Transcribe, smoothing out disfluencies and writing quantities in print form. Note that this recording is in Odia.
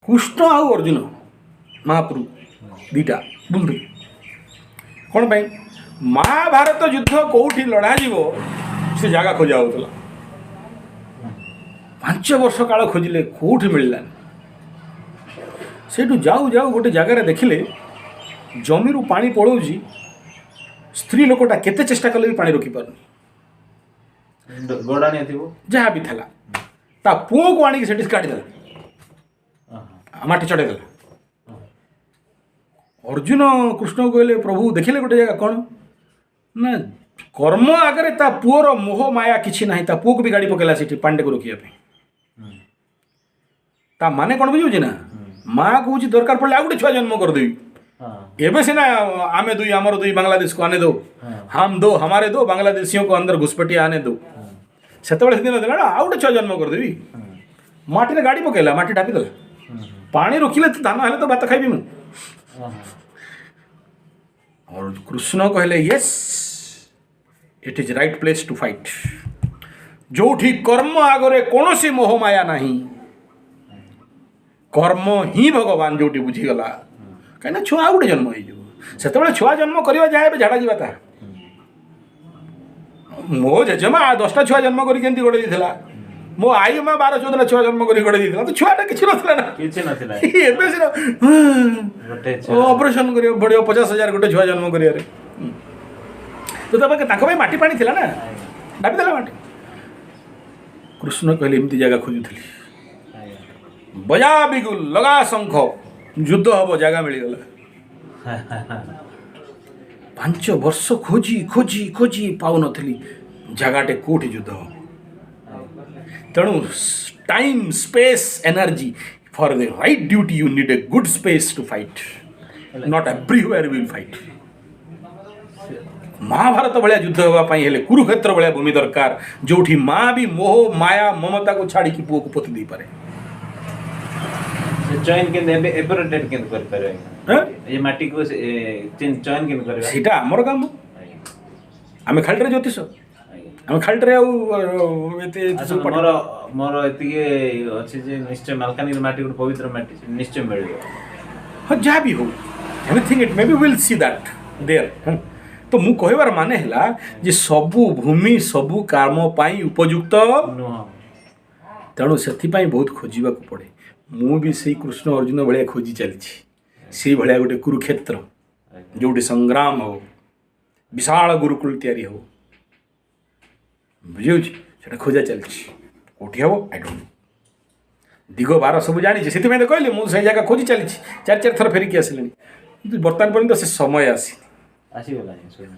କୃଷ୍ଣ ଆଉ ଅର୍ଜୁନ ମହାପ୍ରଭୁ ଦୁଇଟା ବୁଲୁଥିଲେ। କ'ଣ ପାଇଁ? ମହାଭାରତ ଯୁଦ୍ଧ କେଉଁଠି ଲଢ଼ାଯିବ, ସେ ଜାଗା ଖୋଜା ହେଉଥିଲା। 5 ବର୍ଷ କାଳ ଖୋଜିଲେ, କେଉଁଠି ମିଳିଲାନି। ସେଇଠୁ ଯାଉ ଯାଉ ଗୋଟେ ଜାଗାରେ ଦେଖିଲେ ଜମିରୁ ପାଣି ପଳାଉଛି। ସ୍ତ୍ରୀ ଲୋକଟା କେତେ ଚେଷ୍ଟା କଲେ ବି ପାଣି ରୋକିପାରୁନି। ଗଡ଼ାଣିଆ ଥିବ। ଯାହା ବି ଥିଲା, ତା ପୁଅକୁ ଆଣିକି ସେଠି କାଢ଼ିଦେଲା, ମାଟି ଚଢ଼େଇ ଦେଲା। ଅର୍ଜୁନ କୃଷ୍ଣକୁ କହିଲେ, ପ୍ରଭୁ, ଦେଖିଲେ ଗୋଟେ ଜାଗା। କ'ଣ ନା କର୍ମ ଆଗରେ ତା ପୁଅର ମୋହ ମାୟା କିଛି ନାହିଁ। ତା ପୁଅକୁ ବି ଗାଡ଼ି ପକେଇଲା ସେଠି ପାଣିଟାକୁ ରୋକିବା ପାଇଁ। ତା ମାନେ କ'ଣ ବୁଝୁଛି ନା, ମା କହୁଛି, ଦରକାର ପଡ଼ିଲେ ଆଉ ଗୋଟେ ଛୁଆ ଜନ୍ମ କରିଦେବି। ଏବେ ସିନା ଆମେ ଦୁଇ, ଆମର ଦୁଇ, बांग्लादेश को आने दो, हम दो, हमारे दो, बांग्लादेशियों को अंदर घुसपैठिया आने दो। ସେତେବେଳେ ସେଦିନ ଥିଲା ନା, ଆଉ ଗୋଟେ ଛୁଆ ଜନ୍ମ କରିଦେବି। ମାଟିରେ ଗାଡ଼ି ପକେଇଲା, ମାଟି ଢାପିଦେଲା। ପାଣି ରୋକିଲେ ତ ଧାନ ହେଲେ ତ ଭାତ ଖାଇବି ମୁଁ। କୃଷ୍ଣ କହିଲେ, "Yes, it is right place to fight." ଯୋଉଠି କର୍ମ ଆଗରେ କୌଣସି ମୋହମାୟା ନାହିଁ, କର୍ମ ହିଁ ଭଗବାନ ଯୋଉଠି ବୁଝିଗଲା। କାହିଁକିନା ଛୁଆ ଆଉ ଗୋଟେ ଜନ୍ମ ହେଇଯିବ। ସେତେବେଳେ ଛୁଆ ଜନ୍ମ କରିବା ଯାହା, ଏବେ ଝାଡ଼ା ଯିବା ତାହା। ମୋ ଜେଜେମା 10ଟା ଛୁଆ ଜନ୍ମ କରି କେମିତି ଗଡ଼େଇ ଦେଇଥିଲା। ମୋ ଆଈ ମା 12-14ଟା ଛୁଆ ଜନ୍ମ କରି ଗଡ଼େଇ ଦେଇଥିଲା। ତ ଛୁଆଟା କିଛି ନଥିଲା ନା। କିଛି ନଥିଲା। ଏବେ ସିନା ଗୋଟେ ଛୁଆ। ଅପରେସନ୍ କରିବାକୁ ପଡ଼ିବ 50,000 ଗୋଟେ ଛୁଆ ଜନ୍ମ କରିବାରେ। ତ ତା ପାଖେ, ତାଙ୍କ ପାଇଁ ମାଟି ପାଣି ଥିଲା ନା, ଢାପିଦେଲା ମାଟି। କୃଷ୍ଣ କହିଲେ, ଏମିତି ଜାଗା ଖୋଜୁଥିଲି। ବଜା ବିଗୁଲ, ଲଗା ଶଙ୍ଖ, ଯୁଦ୍ଧ ହବ, ଜାଗା ମିଳିଗଲା। 5 ବର୍ଷ ଖୋଜି ଖୋଜି ଖୋଜି ପାଉନଥିଲି ଜାଗାଟେ କୋଉଠି ଯୁଦ୍ଧ ହବ। ତେଣୁ time, space, energy, for the right duty you need a good space to fight. Not everywhere will fight. Mahabharata ଭଳିଆ ଯୁଦ୍ଧ ହେବା ପାଇଁ ହେଲେ କୁରୁକ୍ଷେତ୍ର ଭଳିଆ ଭୂମି ଦରକାର, ଯୋଉଠି ମା ବି ମୋହ ମାୟା ମମତାକୁ ଛାଡ଼ିକି ପୁଅକୁ ପୋତି ଦେଇପାରେ। ସେ ଚୟନ କେମିତି, ଏବେ ଏବେର ଡେଟ୍ କେମିତି କରିପାରିବେ ଆଜ୍ଞା? ହେଁ? ଏ ମାଟିକୁ ସେ, ଚୟନ କେମିତି କରିବା? ସେଇଟା ଆମର କାମ। ଆମେ ଖାଲିଟାରେ ଜ୍ୟୋତିଷ, ଆମେ ଖାଲିଟାରେ ଆଉ ଏତେ ଏତେ ଆଚ୍ଛା, ସବୁ ପାଠ ମୋର ମୋର ଏତିକି ଅଛି ଯେ ନିଶ୍ଚୟ ମାଲକାନଗିରି ମାଟି ଗୋଟେ ପବିତ୍ର ମାଟି, ସେ ନିଶ୍ଚୟ ମିଳିବ। ହଁ, ଯାହା ବି ହଉ, anything it may be, we'll see that there. ତ ମୁଁ କହିବାର ମାନେ ହେଲା ଯେ ସବୁ ଭୂମି ସବୁ କାମ ପାଇଁ ଉପଯୁକ୍ତ ନୁହଁ। ତେଣୁ ସେଥିପାଇଁ ବହୁତ ଖୋଜିବାକୁ ପଡ଼େ। ମୁଁ ବି ସେଇ କୃଷ୍ଣ ଅର୍ଜୁନ ଭଳିଆ ଖୋଜି ଚାଲିଛି ସେଇଭଳିଆ ଗୋଟେ କୁରୁକ୍ଷେତ୍ର, ଯୋଉଠି ସଂଗ୍ରାମ ହବ, ବିଶାଳ ଗୁରୁକୁଳ ତିଆରି ହବ। ବୁଝିହେଉଛି? ସେଟା ଖୋଜା ଚାଲିଛି। କୋଉଠି ହବ, I don't know. ଦିଗ ବାର ସବୁ ଜାଣିଛି। ସେଥିପାଇଁ ତ କହିଲି, ମୁଁ ସେଇ ଜାଗା ଖୋଜି ଚାଲିଛି, ଚାରି ଚାରି ଥର ଫେରିକି ଆସିଲିଣି, କିନ୍ତୁ ବର୍ତ୍ତମାନ ପର୍ଯ୍ୟନ୍ତ ସେ ସମୟ ଆସିନି। ଆସିଗଲାଣି ଶୁଣ।